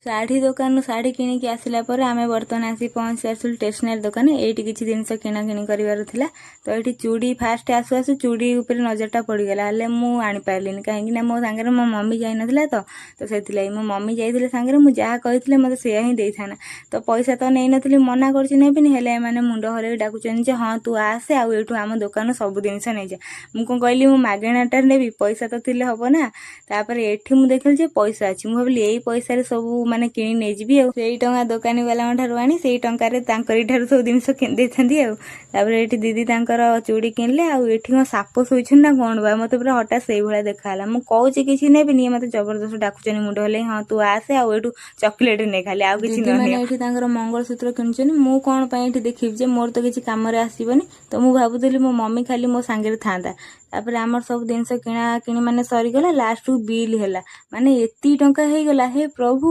ଶାଢ଼ୀ ଦୋକାନରୁ ଶାଢ଼ୀ କିଣିକି ଆସିଲା ପରେ ଆମେ ବର୍ତ୍ତମାନ ଆସି ପହଞ୍ଚି ସାରିଥିଲୁ ଷ୍ଟେସନାରୀ ଦୋକାନ। ଏଇଠି କିଛି ଜିନିଷ କିଣାକିଣି କରିବାର ଥିଲା। ତ ଏଇଠି ଚୁଡ଼ି ଫାଷ୍ଟ ଆସୁ ଆସୁ ଚୁଡ଼ି ଉପରେ ନଜରଟା ପଡ଼ିଗଲା, ହେଲେ ମୁଁ ଆଣିପାରିଲିନି, କାହିଁକି ନା ମୋ ସାଙ୍ଗରେ ମୋ ମମି ଯାଇନଥିଲା। ତ ସେଥିଲାଗି ମୋ ମମି ଯାଇଥିଲେ ସାଙ୍ଗରେ, ମୁଁ ଯାହା କହିଥିଲେ ମୋତେ ସେଇଆ ହିଁ ଦେଇଥାନ୍ତା। ତ ପଇସା ତ ନେଇନଥିଲି, ମନା କରୁଛି ନେବିନି, ହେଲେ ଏମାନେ ମୁଣ୍ଡ ହଲେଇ ଡାକୁଛନ୍ତି ଯେ ହଁ, ତୁ ଆସେ ଆଉ ଏଇଠୁ ଆମ ଦୋକାନରୁ ସବୁ ଜିନିଷ ନେଇଯା। ମୁଁ କ'ଣ କହିଲି, ମୁଁ ମାଗଣାଟା ନେବି? ପଇସା ତ ଥିଲେ ହବ ନା। ତାପରେ ଏଠି ମୁଁ ଦେଖିଲି ଯେ ପଇସା ଅଛି। ମୁଁ ଭାବିଲି ଏଇ ପଇସାରେ ସବୁ ମାନେ କିଣି ନେଇଯିବି ଆଉ ସେଇ ଟଙ୍କା ଦୋକାନୀ ବାଲାଙ୍କ ଠାରୁ ଆଣି ସେଇ ଟଙ୍କାରେ ତାଙ୍କରି ଠାରୁ ସବୁ ଜିନିଷ କିଣି ଦେଇଥାନ୍ତି। ଆଉ ତାପରେ ଏଠି ଦିଦି ତାଙ୍କର ଚୁଡ଼ି କିଣିଲେ। ଆଉ ଏଠି କ'ଣ ସାପ ଶୋଇଛନ୍ତି ନା କ'ଣ ବା, ମତେ ପୁରା ହଠାତ୍ ସେଇଭଳିଆ ଦେଖାହେଲା। ମୁଁ କହୁଛି କିଛି ନେବିନି, ଇଏ ମତେ ଜବରଦସ୍ତ ଡାକୁଛନ୍ତି ମୁଣ୍ଡ ହଲେଇ, ହଁ, ତୁ ଆସେ ଆଉ ଏଇଠୁ ଚକୋଲେଟ ନେ ଖାଲି, ଆଉ କିଛି ନ ଦିଦିମାନେ ନିଅ। ଏଠି ତାଙ୍କର ମଙ୍ଗଳସୂତ୍ର କିଣୁଛନ୍ତି। ମୁଁ କ'ଣ ପାଇଁ ଏଠି ଦେଖିବି ଯେ ମୋର ତ କିଛି କାମରେ ଆସିବନି। ତ ମୁଁ ଭାବୁଥିଲି ମୋ ମମି ଖାଲି ମୋ ସାଙ୍ଗରେ ଥାନ୍ତା। ତାପରେ ଆମର ସବୁ ଜିନିଷ କିଣା କିଣି ମାନେ ସରିଗଲା। ଲାଷ୍ଟକୁ ବିଲ୍ ହେଲା, ମାନେ ଏତିକି ଟଙ୍କା ହେଇଗଲା, ହେ ପ୍ରଭୁ!